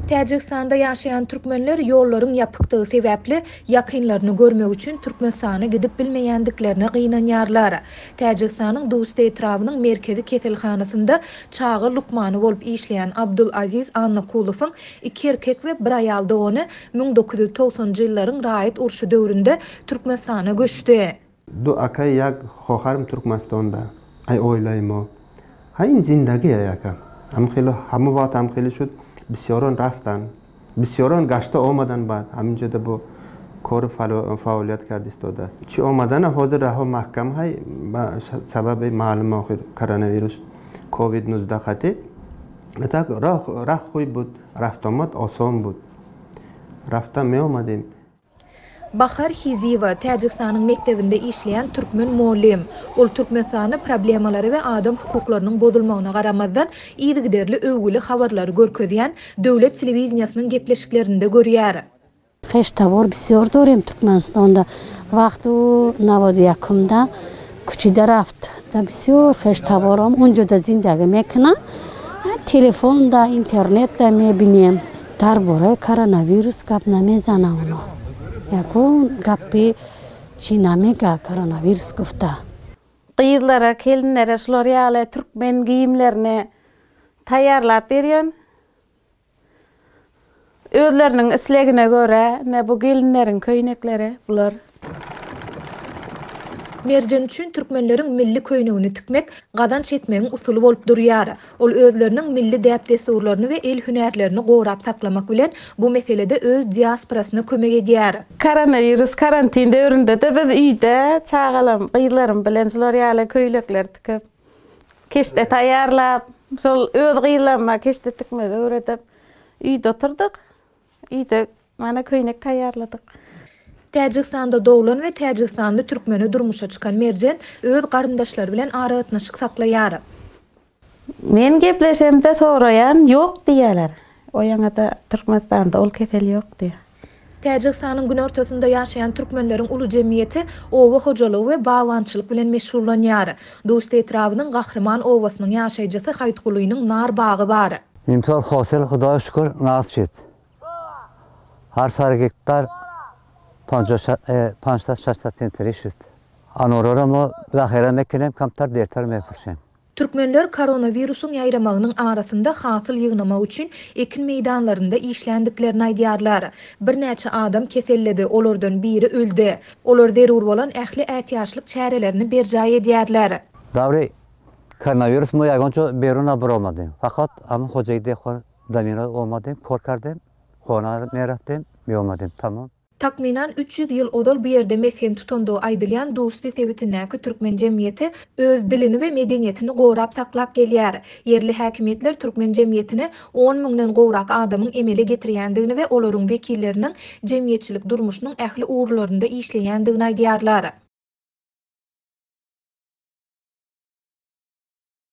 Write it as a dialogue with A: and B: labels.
A: Täjigistanda ýaşaýan türkmenler ýollaryň ýapykdygy sebäpli, ýakynlaryny görmek üçin Türkmenistana gidip bilmeýändiklerine gynanýarlar. Täjigistanyň Dusti etrabynyň merkezi keselhanasynda çaga lukmany bolup işleýän Abdul Aziz Annakulowyň iki erkek we bir aýal dogany 1990-njy ýyllaryň raýat urşy döwründe Türkmenistana göçdi.
B: Du akay ýak hoharym Türkmenistanda aý oýlaýmo ha in zindagi aý aka am hili hamu wagt am hili şut bisýoron raftan bisýoron gaşta omadan bad haminjada bu kori faoliyat kardistoda çi omadana hozir raho mahkam hay ba sababi malum oxir koronavirus covid nuzda qati tak rah rah huy bud raftomad oson bud rafta meomadim.
A: Bahar Hiziýewa, Täjigistanyň mekdebinde işleýän türkmen mugallym. Ol Türkmenistanda problemalara we adam hukuklarynyň bozulmagyna garamazdan, yzygiderli öwgüli habarlary görkezýän döwlet telewideniýesiniň gepleşiklerinde görýär.
C: Heş-tawor bisýor dorim Türkmenistanda wagty nawod ýakymda küçüde raft da bisýor heş-taworom onjada zindagi mekina telefonda internetda mebinem. Dar bore koronawirus gap namezana uno ýagon gapy çi namega koronawirus gufta.
D: Gyzlara, gelinlere şular ýaly türkmen geýimlerini taýýarlap berýän. Özleriniň islegine görä, ine bu gelinleriň köýnekleri bular.
A: Merjen üçin türkmenleriň milli köýnegini tikmek gazanç etmegiň usuly bolup durýar. Ol özleriniň milli däp-dessurlaryny we el hünärlerini gorap saklamak bilen, bu meselede öz diasporasyna kömek edýär.
D: Koronawirus karantin döwründe-de biz öýde çagalarym, gyzlarym bilen şular ýaly köýnekler tikip, keşde taýýarlap, şol öz gyzlaryma keşde tikmegi öwredip, öýde oturdyk. Öýde mana köýnek taýýarladyk.
A: Täjigistanda doglan we täjigistanly türkmene durmuşa çykan Merjen öz garyndaşlary bilen aragatnaşyk saklaýar.
D: Men gepleşemde soraýan, ýok diýýärler. O ýaňada Türkmenistanda ol kesel ýok diýýär.
A: Täjigistanyň günortasynda ýaşaýan türkmenleriň uly jemgyýeti oba hojalygy we bagbançylyk bilen meşgullanýar. Dusti etrabynyň Gahryman obasynyň ýaşaýjysy Haýtgulynyň nar bagy bar.
E: Imsal hosil Hudaýa şükür naz çit. Har sary gektar pançsat şaşsat senteri şüt. Anorara mo zahera mekinem kamtar dertar mefurşem.
A: Türkmenler koronawirusyň ýaýramagynyň arasynda hasyl ýygnamak üçin ekin meýdanlarynda işländiklerini aýdýarlar. Birnäçe adam keselledi, olardan biri öldi. Olar zerur bolan ähli ätiýaçlyk çärelerini berjaý edýärler.
E: Dawry koronawirus mo ýagonça beruna bir olmady. Fakat am hojaýy dehon damina olmady, korkardym, hona meratdym, ýolmadym. Tamam.
A: Takmynan 300 ýyl ozal bu ýerde mesgen tutandygy aýdylýan Dusti sebitindäki türkmen jemgyýeti öz dilini we medeniýetini gorap saklap gelýär. Ýerli häkimiýetler türkmen jemgyýetini on müňden gowrak adamyň emele getirýändigini we olaryň wekilleriniň jemgyýetçilik durmuşynyň ähli ugurlarynda işleýändigini aýdýarlar.